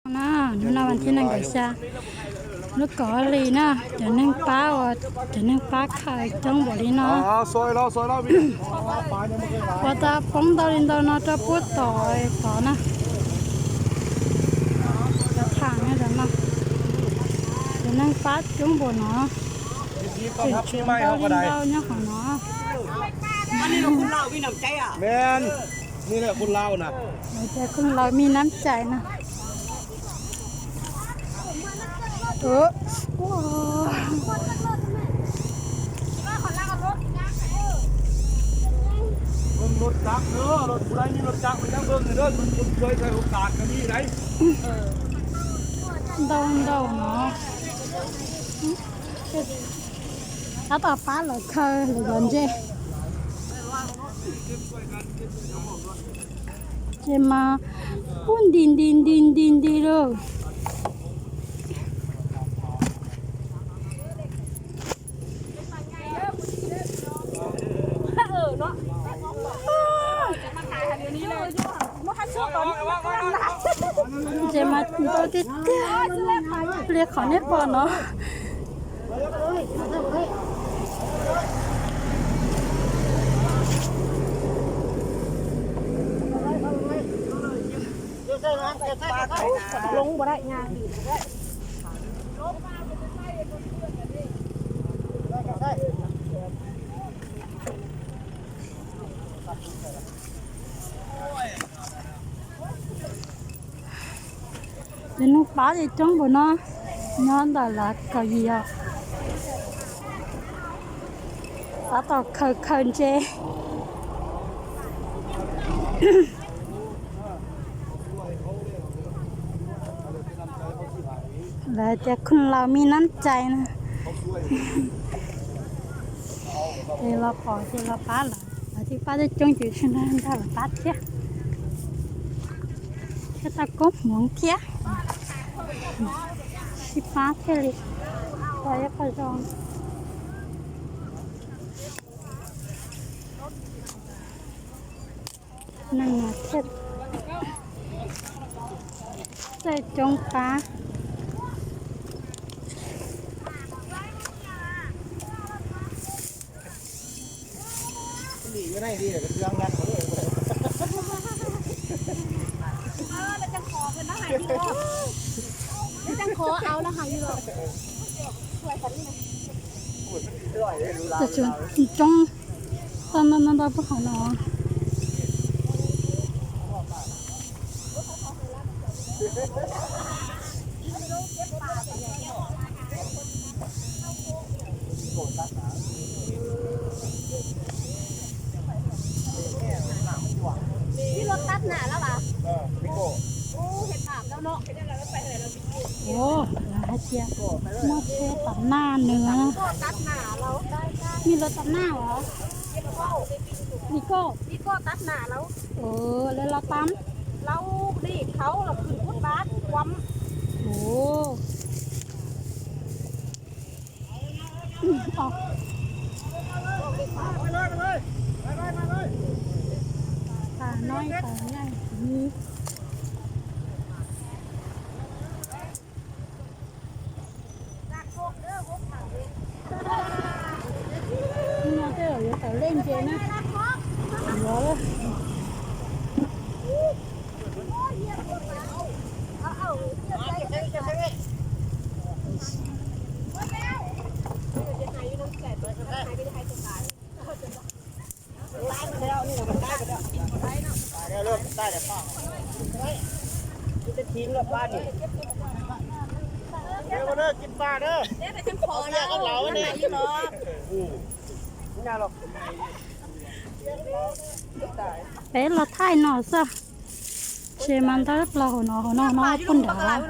Na, hnub no vas thib nees nkaum xya lub kaum ob hlis na, cov neeg pab uas, cov neeg pab khaws coob npaum li no. Ua tau poob ntau li ntau no rau puag tom tod na. Cov tham no, cov neeg pab coob npaum no, tseem tshuav ntau li ntau nyob hauv no. Ces khun laus me nab cai na. Ntau ntau no. Tab tom pab lawv khaws lawv cov ntses. Ces mas kuj nti nti nti nti nti lauj. Ces mas ntau tiag tiag li qhov nej pom no. Cov neeg pab ces coob npaum no, nyob ntawm lawv kaum yim os. Tab tom khaws khaws ntses. Lawv tias khun laus me nab cai na. Ces los pom ces los pab lawv, lawv thiaj pab coob coob ces sawv daws ntag los pab thiab. Thiab tau koob hmoov thiab, sib pab thiaj li tau ib qho zoo. Neeg thiaj txawj coob pab. Coob tau ntau ntau ntau puag hauv no. Ua, lawv hais tias muaj tsheb tom naj nws, nej los tom naj os. Li koj, lawv los tam. Ua, tas no tas naj. No tej zaum yuav tawm lej ntses na. Yuav. Peb los thaij no xwb. Tsev mas ntau plaws hauv no, hauv no no puag nrad.